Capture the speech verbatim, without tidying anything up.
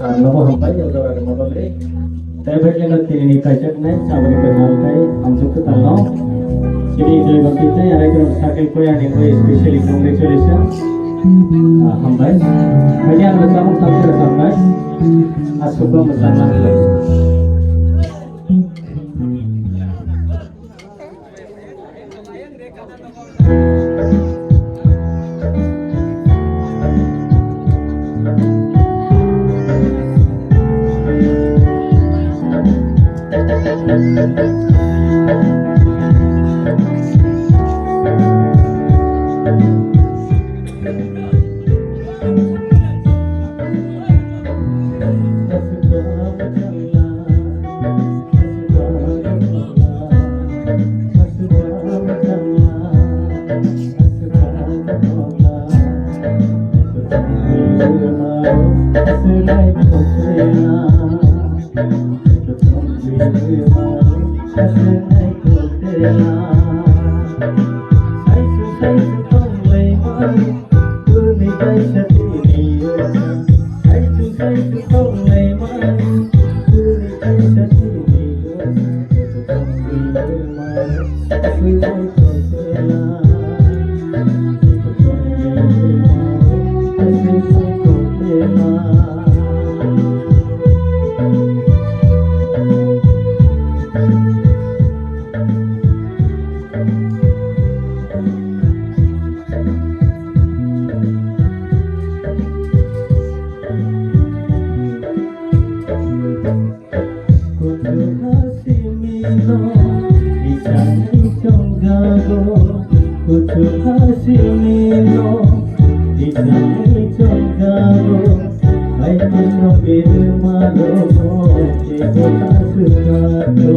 Nogo hambai, o jora ni modol ri. Tei bai khe no tini ni kaijaknai, saboni kwtal tei hamjwk kwtal no. Tini Joy Bhakti tei Arai Kram Circle Choir ni bai specially congratulations. Ah, hambai. Bai khe ang rwchapmung tang khe rwchapnai. Aswk bo mwchang nang khe. Kuchuha simino isani chongjago, kuchuha simino isani chongjago, kaitino birma rogo kebo aswkago.